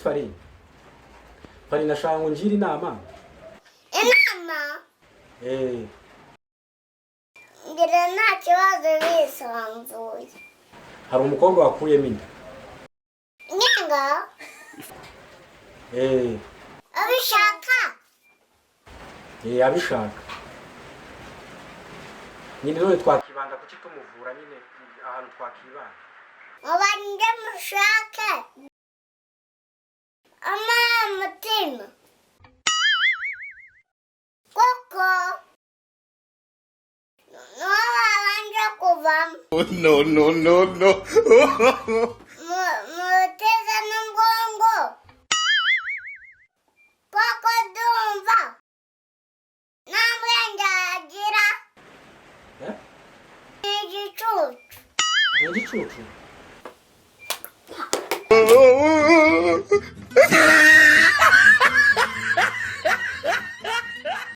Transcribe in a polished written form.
Fari, Fari, nashaka ngo ngire inama. Inama? Eh. Ngira nta kibazo, bisanzuye. Hari umukobwa wakuyemo inda. Nyenga? Eh. Abishaka? Eh, abishaka nyine. None twakibanda kuki tumuvura nyine, ahantu twakibanda? Mubanze mushake ama mutima, kuko niwo babanje kuvamo. No, no, no, no. Muteze n'ubwongo, kuko ndumva nta bwenge agira. Eh? Ni igicucu. Ni igicucu.